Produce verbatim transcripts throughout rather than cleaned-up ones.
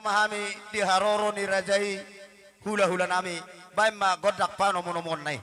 Ma hami di haroro ni raja i, hula-hula nami, baen ma gondang panomu-nomuonna i.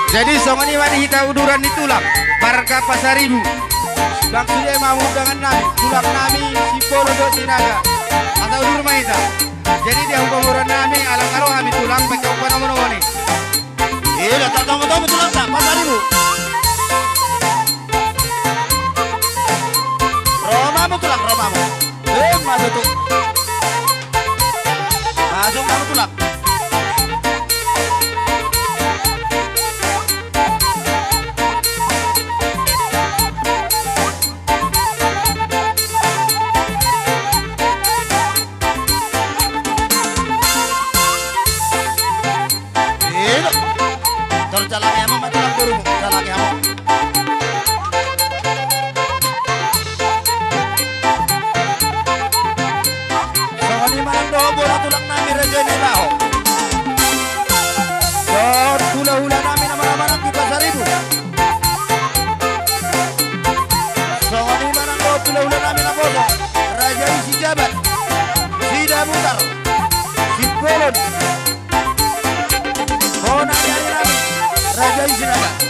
Jadi songon i ma di hita uduran ni tulang, marga Pasaribu. Suang sude ma hamu undangan nami, tulang nami Sipolo dohot Sinaga. Asa udur ma hita. Jadi di hamu pamoruon nami, ala nga ro hami tulang, baen hamu panomu-nomuon i. Ida, tartomu-tomu tulangta, Pasaribu. Ro ma hamu tulang, ro ma hamu. Emma tutu. Masuk ma hamu tulang. Dohot hulahula nami na maramanang di Pasaribu. Songon i manang dohot hulahula nami na boso, Raja i Sijabat, Sidabutar, Simbolon. Bona ni ari nami, Raja i Sinaga.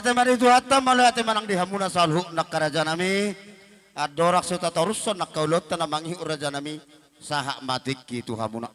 Mauliate ma di Tuhanta, mauliate ma nang di hamuna saluhutna angka rajanami. Andorang so tatarushon angka ulaonta na mangihut rajanami, sahat ma tingki tu hamuna.